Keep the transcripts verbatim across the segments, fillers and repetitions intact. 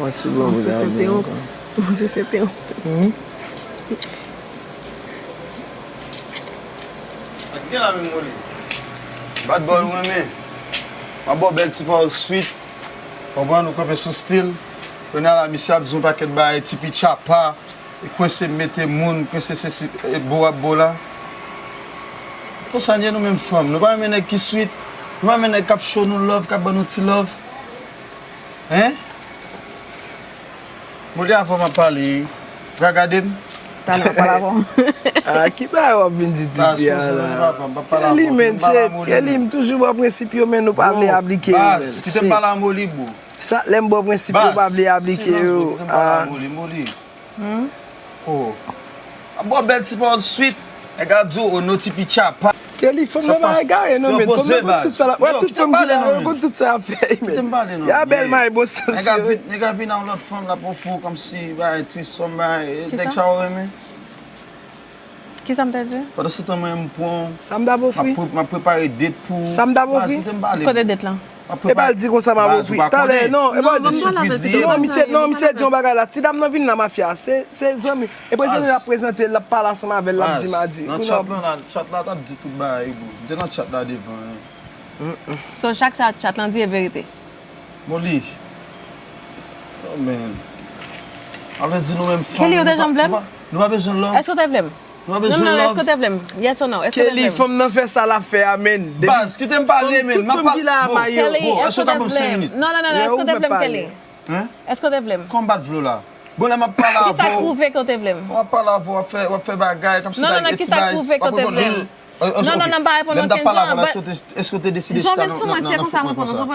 Yon ti bon Mwen se boulay sente byen yon ankò. Mwen se sente yon Hmm? Ak gen la menm Molly. Bad boy ou renmen. M ap ba w bèl ti pawòl sweet. Konprann ou kanpe sou stil. Kounye a la misye ap di yon pakèt bagay, tipi tchapa, kwense mete moun, kwense sesi, e, bo ap bo la. Konsa n ye nou menm fanm. Nou pa renmen nèg ki sweet. Nou pa renmen nèg k ap show nou love, k ap ban nou ti love. Hein? Molly, avan m ap pale, w ka gade m? Talè m ap pale avan. Ah, ki bagay w ap vin di tifi a la? Kelly, men, shit, Kelly, m toujou ba w prensip yo, men nou pa vle aplike yo, men. Baz, kite m pale a Molly, bro. Chak lè m ba w prensip yo, w pa vle aplike yo. Baz, silans, bro, kite m pale a Molly, Molly. Oh. Ap ba w bèl ti pawòl sweet. Nèg ap di w, oh, no tipi tchapa. Kelly, fanm nan pa egare, non, men. Fanm nan konn tout sa l ap, wè, tout fanm ki la, yo konn tout sa y ap fè, men. Kite m pale, non. Ya bèl may bon sans yo. Nèg ap vin, nèg ap vin ak yon lòt fanm, l ap ofri w kòmsi, bay, threesome, bay, nèg sa w renmen. Kisa m te di? Pandan se tan, mwen, m pran w. Sa m t ap ofri? M ap pre-, m ap prepare date pou w. Sa m t ap ofri? Baz, kite m pale. Kote date lan? E pa l di konsa m ap ofri. Talè, non, e pa l di. Non, misye, non, misye di yon bagay la. Ti dam nan vin la, mafya. Se, se zanmi. E prezante l ap prezante, l ap pale ansanm avè l, l ap di m a di. Nan chat lan, nan chat la, t ap di tout bagay, bro. M te nan chat la devan, hein. So, chak sa chat lan di e verite. Molly. Oh, man. Avle di nou menm fanm. Kelly, ou te janm vle m? Nou pa bezwen love. Èske w te vle m? Nou pa bezwen love. Non, non, èske w te vle m? Yes or no? Èske w te vle m? Kelly, fanm nan fè sa l ap fè a, men. Baz, kite m pale, men. M ap pale. Kelly, èske w te vle m? Non, non, non, non, èske w te vle m, Kelly? Hein? Èske w te vle m? Kòman m pa t vle w la? Bon, lè m ap pale avè w. Kisa k pwouve ke w te vle m? W ap pale avè w, w ap fè, w ap fè bagay, kòmsi bagay, ti bagay, w ap reponn. Non, non, non, m pa reponn okenn jan. Èske w te deside chita nan, nan, nan fon konsa?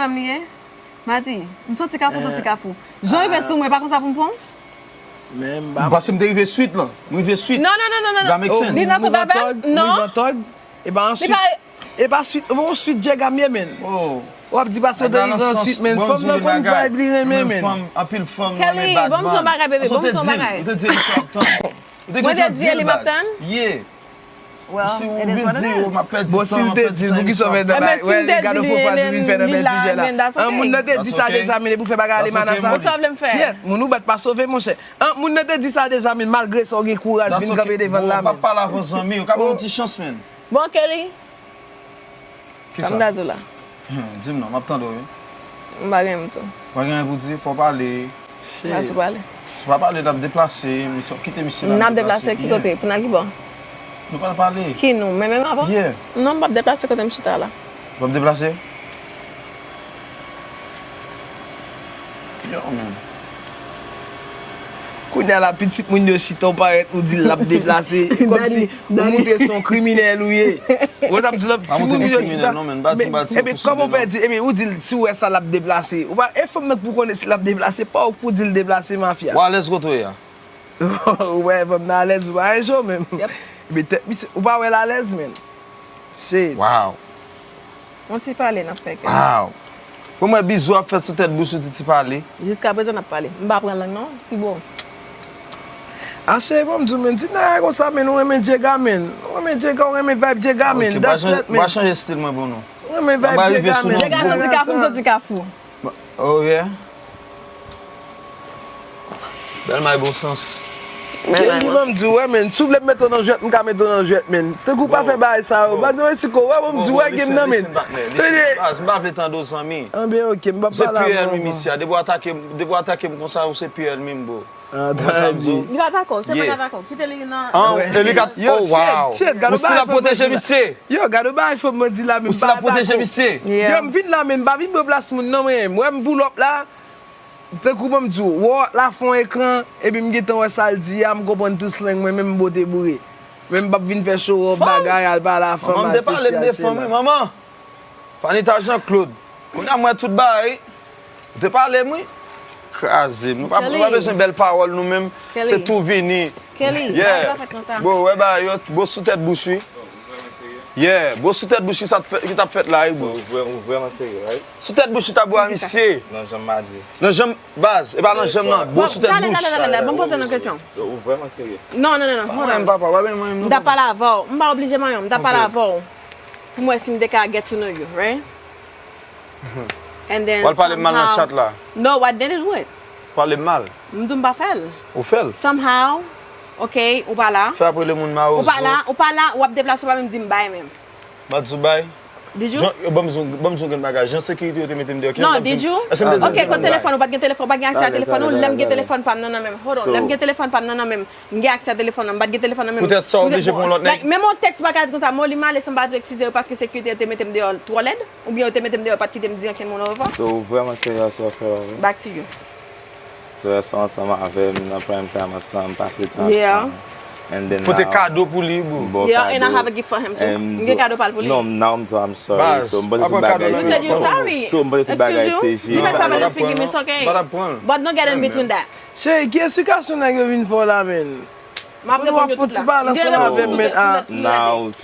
Madi, m soti Kafou, soti Kafou. Jan w rive sou mwen, pa konsa pou m pran w? Men m pa. M panse m te rive sweet lan. M rive sweet. Non, non, non, non, non, non. Li nan kont avè m? Non. Li pa. E pa sweet. E pa sweet. Bon, sweet djèga m ye, men. W ap di paske w te rive an sweet, men. Fanm nan konn vibe li renmen, men. Anpil fanm renmen bad man. Kelly, ban m di yon bagay, bebe, ban m di yon bagay. Ou te di l, ou te di l, ou te di l, misye ap tann. Ou te gentan di l, baz. Yeah. Well, it is what it is. Bon, si l te di l, poukisa w fè nan bagay? Well, gade yon fraz ou vin fè nan bèl sijè la. An, moun nan te di sa deja, men epi w fè bagay ale mana sa. Kisa w vle m fè? Kyèt, moun ou bat pa sove, monchè. An, moun nan te di sa deja, men malgre sa, w gen kouraj vin kanpe devan l la, men. M ap pale avè w, zanmi, ou ka ban m yon ti chans, men. Bon, Kelly. Kisa? Sa m ta di w la? Di m non, m ap tande w, wi. M pa gen anyen pou di. Pa gen anyen pou di, fò w pale. Shit. Baz, ou pale. Si w pa pale, n ap deplase, misye, w ap kite misye la. N ap deplase ki kote? Pou n al ki bò? Nou pral pale. Ki nou? Men menm avan? Yeah. Non, m p ap deplase kote m chita la. Ou p ap deplase? Yo, man. Kounye a la, pitit moun yo chita, w parèt, ou di l ap deplase. Kòmsi ou montre se yon kriminèl ou ye. Ou wè sa m di la, timoun yo chita. Ebyen, kòman w fè di, ebyen, ou di l, si w wè sa, l ap deplase. Ou pa, e fanm nan k pou konnen si l ap deplase, pa ou k pou di l deplase, mafya. Ou alèz kote w ye a? Ou wè, fanm nan alèz, ou pa enjoy menm. Ebyen, tèt misye, ou pa wè l alèz, menm. Shit. Wow. Yon ti pale n ap fè, Kelly. Wow. Pou mwen, bizou ap fèt sou tèt bouch ou, ti, ti pale. Jiskaprezan n ap pale. M pa pran lang non, ti bro. Ah, cheri, ban m di w, men, ti nèg konsa, men, ou renmen djega, men. Ou renmen djega, ou renmen vibe djega, men. That's it, men. M pa chanje stil mwen pou nou. Ou renmen vibe djega, men. Djega soti Kafou, m soti Kafou. Oh, yeah. Bèl may bon sans. Kelly, ban m di w, wè, men, si w vle m mete w nan jwèt, m ka mete w nan jwèt, men. Tankou w pa fè bagay sa yo. Baz, mwen si ko, wè, ban m di w, wè, game nan, men. Tande. Baz, m pa vle tande w, zanmi. Anben, ok, m p ap pale avè w ankò. Se P L M misye a. Depi w atake m, depi w atake m konsa, ou se P L M, bro. Ah, tande. Li pa dakò, se pa dakò. Kite li nan. An, e li ka, oh, wow. Ou still ap pwoteje misye. Yo, gade yon bagay fanm nan di la, men m pa dakò. Ou still ap pwoteje misye. Yo, m vin la, men m pa vin pran plas moun, non, men. M wè m pull up la. Tankou ban m di w, wè w la fè yon ekran, epi m gentan wè sa l di a, m konprann tout slang mwen, men m bote boure. Men m p ap vin fè show off bagay, al pale a fanm, al sesi, al sela. Manman, m te pale m de fanm, wi, manman. Fanita Jean Claude. Kounye a m wè tout bagay. Ou te pale m, wi. Kraze m. Nou pa, nou pa bezwen bèl pawòl, nou menm. Se tou vini. Kelly, bagay pa fèt konsa. Bro, wè bagay yo, bro, sou tèt bouch, wi. Yeah, bro, sou tèt bouch, ki sa t fè, ki t ap fèt la, wi, bro? So, ou vrè-, ou vrèman serye, right? Sou tèt bouch, li t ap bwè misye. Nan janm madi. Nan janm, baz, e pa nan janm nan, bro, sou tèt bouch. Talè, talè, talè, talè, ban m poze nou kesyon. So, ou vrèman serye? Non, non, non, non, mwen menm. Papa, papa, mwen menm. M t ap pale avè w, m pa oblije manyen w, m t ap pale avè w. Pou m wè si m te ka get to know you, right? And then somehow. W al pale m mal nan chat la. No, I didn't do it. Pale m mal. M di w m pa fè l. Ou fè l. Somehow, ok, ou pa la. Fè ap rele moun Mawozo. Ou pa la, ou pa la, w ap deplase, ou pa menm di m bay menm. M pa di w bay. Did you? Jan, yo ban m di w, ban m di w yon grenn bagay. Jan sekirite yo te mete m deyò. Non, did you? Èske m te di w? Ok, kote telefòn ou? Ou pa t gen telefòn, ou pa t gen aksè a telefòn ou? Lè m gen telefòn pa m nan nan men m. Hold on, lè m gen telefòn pa m nan nan men m. M gen aksè a telefòn nan, m pa t gen telefòn nan men m. Poutèt sa, w oblije pran yon lòt nèg. Like, menm yon tèks bagay konsa, Molly m ale san m pa di w eskize yo paske sekirite yo te mete m deyò twò lèd, oubyen yo te mete m deyò, yo pa t kite m di ankenn moun orevwa. So, vrèman serye sa w fè la, wi. Back to you. So, yè swa ansanm avè m, nan prime time ansanm, pase tan ansanm. And then now, pote kado pou li, bro. Bon, yeah, and I have a gift for him too. M gen kado pa l pou li. Non, now m di w I'm sorry. So, m panse tout bagay te. You said you sorry. So, m panse tout bagay te jere. Li mèt sa nan figi m, it's okay. But don't get in between that. Cheri, ki eksplikasyon nèg yo vin fè w la, man? M ap reponn yo tout la. Fò w ap fè yon ti balans ansanm avè m, men, ah.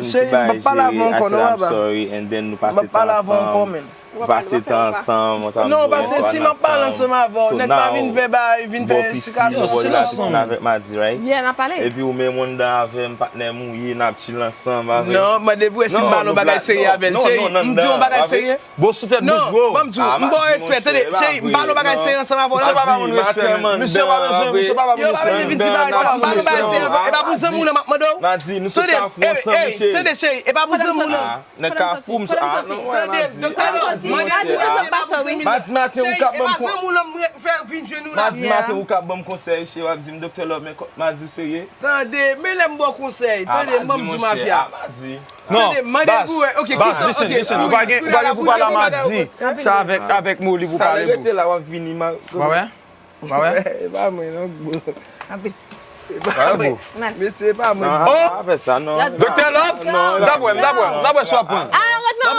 Cheri, m p ap pale avè w ankò, non, papa. M p ap pale avè w ankò, men. Nou pase tan ansanm, ansanm. Non, paske si m ap pale ansanm avè w, nèg pa vin fè bay, vin fè eksplikasyon. Bon, pisi, nou bò de la pisin avèk Madi, right? Yeah, n ap pale. Epi ou menm ou anndan avè m, patnè m ou ye, n ap chill ansanm avè m. Non, mande pou wè si m pale yon bagay serye avè l, cheri. M di yon bagay serye. Bro, sou tèt bouch, bro. Non, ban m di w, m ba w respè, tande, cheri, m pale yon bagay serye ansanm avè w la. Misye pa ba moun respè, men. Misye pa bezwen, misye pa ba moun respè. Yo, pa bezwen vin di bagay sa, m pale yon bagay serye avè w. E pa pou zanmi w nan m ap mande w. Madi, nou sou kafou ansanm, cheri. Tande, cheri, e pa pou zanmi w nan. Nan kafou, m sou, ah, non, wè, Madi. Tande, doktè Love, mande pou zanmi w nan. Madi maten, ou k ap ban m kon-, cheri, e pa zanmi w nan m fè vin jwenn ou la. Madi maten, ou k ap ban m konsèy, cheri, w ap di m, Doktè Love, men kò-, Madi, ou serye? Tande, men lè m ba w konsèy, tande, ban m di w mafya. Madi. Non, tande, mande pou wè. Ok, kisa, ok, listen, listen, ou pa gen, ou pa gen pou pale a Madi. Se avèk, avèk Molly pou pale, bro. Talè rete la, w ap vini, ma. Ou pa wè? Ou pa wè? E pa mwen, non, bro. E pa mwen. Mesye, e pa mwen. Oh! Pa fè sa, non. Doktè Love? Non, m t ap wè, m t ap wè, m t ap wè si w ap pran. Arrête, non,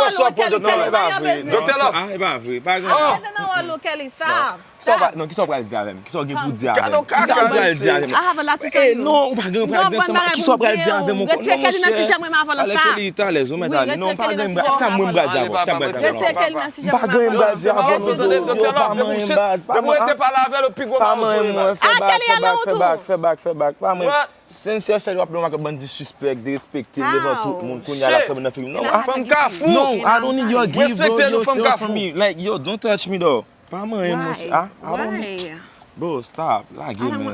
Doktè Love. Doktè Love. Ah, e pa vre, pa gen. Arrête, non, Kelly, stop. Sa w pa, non, kisa w pral di avè m? Kisa w gen pou di avè m? Kisa w pral di avè m? I have a lot to tell you. Non, ou pa gen pou pral di ansanm. Kisa w pral di avè m ankò? Non, monchè. Talè, Kelly, talè, ou mèt ale. Non, ou pa gen pou sa mwen m pral di avè w. Kisa m pral di avè w? M pa gen pou pral di avè w, non, yo, pa manyen m, baz. Pa manyen m, pa manyen m, fè bak, fè bak, fè bak, fè bak, pa manyen m. Sincere, w ap nan bann disrespect, derespekte devan tout moun, kounye a l ap tonbe nan figi m. Non, fanm Kafou. No, I don't need your gift, bro. Yo, stay away from me. Like, yo, don't touch me, though. Pa manyen m, monchè. Ah, I don't need. Bro, stop. Lage, man.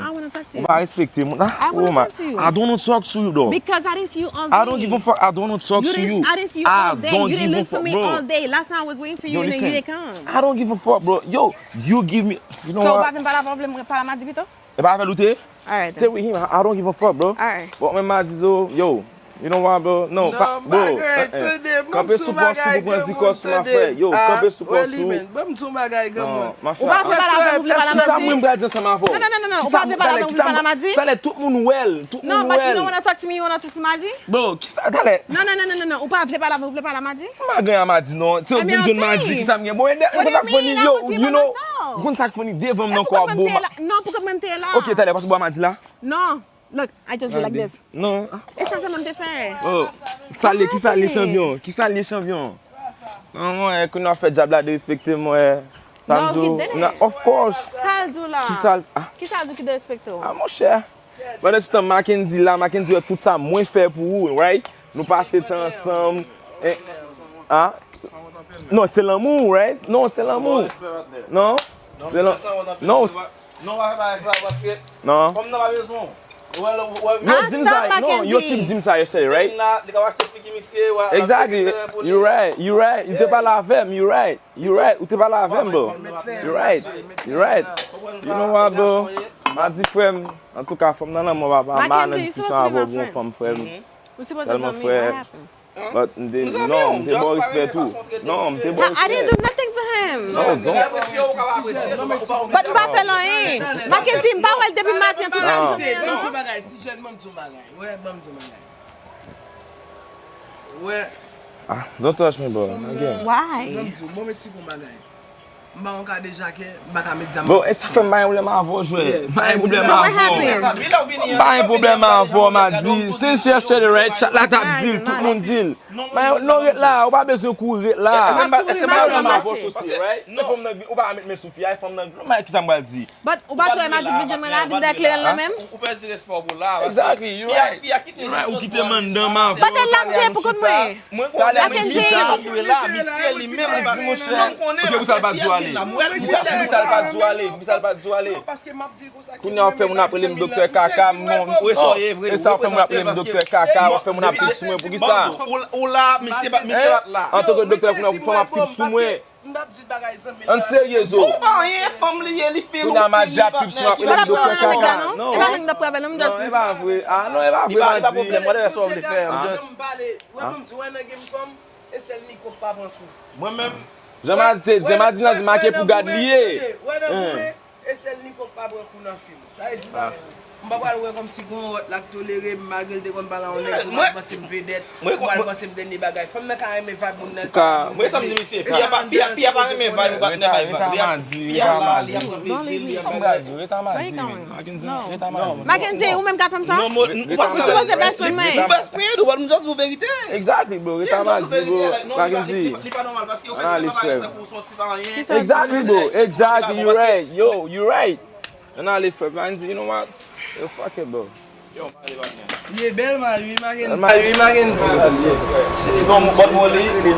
Ou pa respekte moun. Ah, oh my. I don't wanna talk to you, though. Because I didn't see you all day. I don't give a fuck. I don't wanna talk to you. I didn't see you all day. You didn't look for me all day. Last night I was waiting for you and then you didn't come. I don't give a fuck, bro. Yo, you give me, you know what? So, ou pa vin pale avè m, pale a Madi pito? E pa avè l ou te ye? Alright, then. Stay with him. I, I don't give a fuck, bro. Alright. Bon, men Madi zo, yo, you know what, bro? Non, pa, bro, eh, eh. Kanpe sou pòs ou pou pran zikòs ou, ma frè. Yo, kanpe sou pòs ou. Ban m di yon bagay, granmoun. Non, ma frè. Ou pa vle pale avè m, ou vle pale a Madi? Kisa mwen m pral di ansanm avè w? Non, non, non, non, non. Ou pa vle pale avè m, ou vle pale a Madi? Talè, tout moun wè l, tout moun wè l. Non, but you don't wanna talk to me, you wanna talk to Madi? Bro, kisa, talè? Non, non, non, non, non, non. Ou pa vle pale avè m, ou vle pale a Madi? M pa gen a Madi, non. Se ou vin jwenn Madi, kisa m gen? Bon, e de, ou konn sa k funny, yo, you know, ou konn sa k funny, devan m nan kwa, bro. Non, pou kòman m te la? Ok, talè, paske ou pa Madi la? Non. Look, I just did like this. Non. E sa sèlman m te fè. Oh, salye, ki salye chanpyon? Ki salye chanpyon? Non, mwen, kounye a w ap fè djab la derespekte m, mwen. Sa m di w, of course. Sa l di w la? Ki sa l, ah. Ki sa l di w ki derespekte w? Ah, monchè. Pandan se tan, Mackendy la, Mackendy wè tout sa mwen fè pou ou, right? Nou pase tan ansanm. Eh, ah? Non, se lanmou, right? Non, se lanmou. Non? Se lan-, non, s-, non, pa fè bagay sa, paske fanm nan pa bezwen w. Ou wè, ou wè, yo di m sa, non, yo ki di m sa yesterday, right? Li ka achte figi misye, wè. Exactly. You right, you right. Ou te pale avè m, you right. You right, ou te pale avè m, bro. You right, you right. You know what, bro? Madi, frè m, antouka, fanm nan lanmou, papa, m pa nan diskisyon avè w pou yon fanm, frè m. Sèlman, frè, but m te, non, m te ba w respè tou. Non, m te ba w respè. I didn't do nothing to him. No, don't. But m pa fè l anyen. Mackendy, m pa wè l depi maten tout la jounen an, non. Ban m di yon bagay, ti jèn, ban m di yon bagay. Wè, ban m di yon bagay. Wè. Ah, don't touch me, bro. Again. Why? Ban m di w, bon, men si gon bagay. M pa yon ka dejakè, m pa ka met zam. Bon, e sa fè m pa gen pwoblèm avè w, jwè. M pa gen pwoblèm avè w. M pa gen pwoblèm avè w, Madi. Since yesterday, right? Chat la t ap di l, tout moun di l. Men non, ret la, ou pa bezwen kouri, ret la. Èske m pa, èske m pa gen pwoblèm avè w osi, right? Se fanm nan, ou pa ka met men sou fi a, e fanm nan, non, men kisa m pral di? But ou pa sou Madi vin jwenn mwen la, vin bay kleren nan men m? Ou pèdi respè w pou la. Exactly, you right. You right, ou kite m anndan m avè w. But e la m te pou konn mwen. Mwen konnen men kisa li ye la, misye li menm li di monchè. Ok, pou sa l pa di w a? Poukisa, poukisa l pa di w ale? Poukisa l pa di w ale? Kounye a w fè moun ap rele m doktè kaka, non, non. E sa w fè moun ap rele m doktè kaka, w fè moun ap trip sou mwen, poukisa? Ou la, misye pa, misye pa la. Antanke doktè, kounye a w fè m ap trip sou mwen. Ann serye, Zo. Ou pa anyen, fanm li ye, li fil. Kounye a Madi ap trip sou mwen, ap rele m doktè kaka. Non. E pa nèg m t ap travay, non, m just di. Non, e pa vre. Ah, non, e pa vre, Madi. Li pa gen pwoblèm, whatever sa w vle fè, I'm just. Wè, ban m di, wè, nan game fanm, e sèl Niko k pa pran kou. Mwen menm. Jan Madi te di, Jan Madi, Madi make pou gad li ye. Wè, nan goumen, e sèl Niko k pa pran kou nan fim. Sa vle di, m pa pral wè kòmsi gen yon lòt la k tolere m, malgre l te konn pale a yon nèg, pou m al panse m vedèt, pou m al panse m dènye bagay. Fanm nan ka renmen vibe moun nan, l pa renmen moun nan. Mwen, sa m di misye, fi a pa, fi a, fi a pa renmen vibe, li pa renmen vibe. Fi a la, li ap pran plezi, li ap pran plezi. Sa m pral di w, rete a Madi, man. Mackenzie, rete a Madi. Mackenzie, ou menm ka fè m sa? Non, mwen, ou pa sipoze best friend mwen. Ou best friend, ou pa m just di w verite. Exactly, bro, rete a Madi, bro. Mackenzie. Li pa nòmal, paske ou fè sa pa tankou w se yon ti pa anyen. Exactly, bro, exactly, you right, yo, you right. Ann ale, frè, Mackenzie, you know what? Yo, fuck it, bro. Li ye bèl mari, wi, Mackenzie. Mari, wi, Mackenzie. Non, bon, bon, li, pou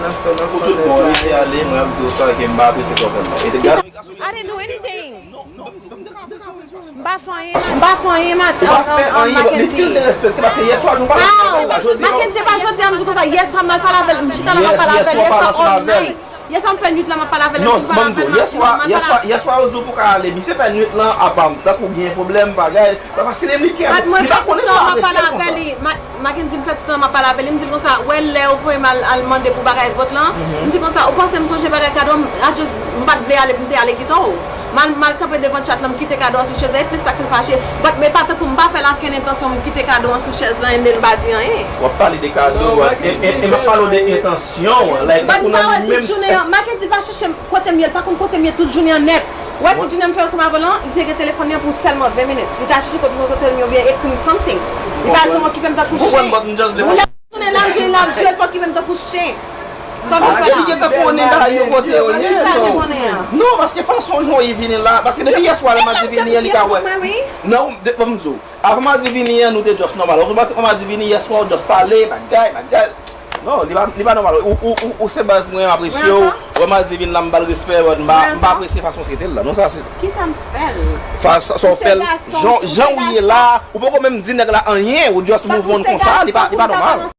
tout bon, li se ale, mwen ap di w sa, ke m pa apresye sa w fè m nan. E te gaz. I didn't do anything. M pa fè anyen, m pa fè anyen, ma-, Ou pa fè anyen, bon, li fil derespekte, paske yèswa, jou pa la, jodi a. Mackenzie, pa jodi a, m di konsa, yèswa, m al pale avè l, m chita la, m ap pale avè l, yèswa, all night. Yèswa m fè nwit la m ap pale avè l, m fin pale avè l, m ap pale avè l. Yèswa, yèswa, yèswa, ou di w pou ka ale, misye fè nwit lan, apa m, tankou gen pwoblèm, bagay, pa fasil, li kè, li pa konnen sa, mesye, konsa. Mackenzie, m fè tout tan m ap pale avè l, m di l konsa, wè lè ou voye m al, al mande pou bagay vòt lan, m di konsa, ou panse m sonje bagay kado, m, I just, m pa t vle ale, m te ale kite w. M al, m al kanpe devan chat lan, m kite kado a sou chèz la, e plis sa k fè l fache. But, men pa tankou m pa fè l ankenn entansyon, m kite kado a sou chèz lan, and then m pa di anyen. W ap pale de kado, e, e, e m ap pale w de entansyon, like, ou nan menm. But m pa wè l tout jounen an. Mackenzie pa chèche m kote m ye, l pa konn kote m ye tout jounen an nèt. Ou wè tout jounen m fè ansanm avè l lan, li te gen telefòn li an pou sèlman ven minit. Li ta chèche kote m, kote m ye oubyen ekri m something. Li pa janm okipe m tankou chen. Ou konprann, but m just vle. Ou lè jounen la, m jounen la, m jwe, l pa okipe m tankou chen. Sa w vle fè la? Paske li gentan konnen bagay yo kote yo ye. Sa l te konnen an? Non, paske fason jan w vini la, paske depi yèswa lè Madi vini an, li ka wè. Non, de, ban m di w. Avan Madi vini an, nou te just nòmal. Otomatikman Madi vini, yèswa, w just pale, bagay, bagay. Non, li pa, li pa nòmal. Ou, ou, ou, ou se baz mwen, m apresye w. Wè Madi vin la, m ba l respè, but m pa, m pa apresye fason w trete l la. Non, sa se. Kisa m fè l? Sa w fè l, jan, jan w ye la, ou poko menm di nèg la anyen, ou just move on konsa, li pa, li pa nòmal.